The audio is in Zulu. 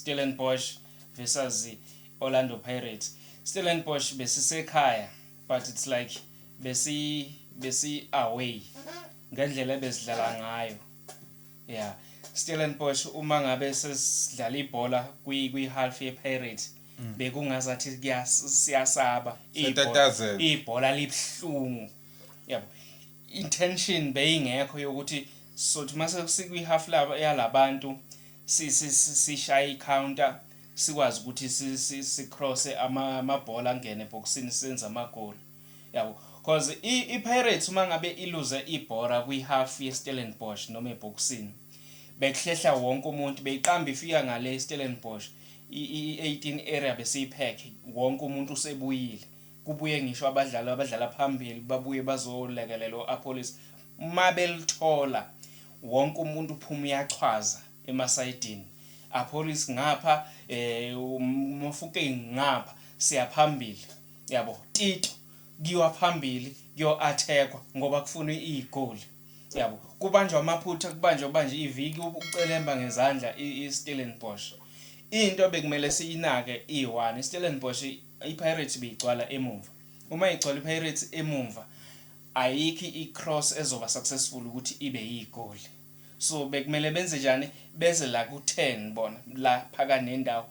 Stellenbosch versus Orlando Pirates. Stellenbosch besisekhaya, but it's like besi away ngendlela ebesidlala ngayo. Yeah, Stellenbosch uma ngabe sesidlala ibhola kwi half ye Pirates, bekungazathi siyasaba. Siyatatazela. Ibhola libhlungu, yabo. Intention beyingekho yokuthi sothi mase sikwi half laba yalabantu sishaye i-counter, sikwazi ukuthi si-cross amabhola angene eboxini, senze amagoli, yabo, because i-Pirates uma ngabe iluze ibhola kwi-half ye-Stellenbosch noma eboxini, bekuhlehla wonke umuntu, beyiqamba ifika ngale Stellenbosch i-18 area, besiyiphekhe, wonke umuntu usebuyile, kubuye ngisho abadlali abadlala phambili babuye bazolekelela u-Appollis. Uma belithola, wonke umuntu uphuma uyachwaza emasayidini, Appollis ngapha, uMofokeng ngapha, siyaphambili, yabo. Tito kuyiwa phambili, kuyo-attackwa ngoba kufuna igoli, yabo. Kubanjwa amaphutha, kubanjwa manje iviki ucelemba ngezandla i-Stellenbosch. Into bekumele siyinake i-one, i-Stellenbosch, i-Pirates beyigcwala emuva. Uma igcwala i-Pirates emumva, ayikho i-cross ezoba successful ukuthi ibe yigoli. So bekumele benze njani? Beze la ku-10 bona la phaka nendawo.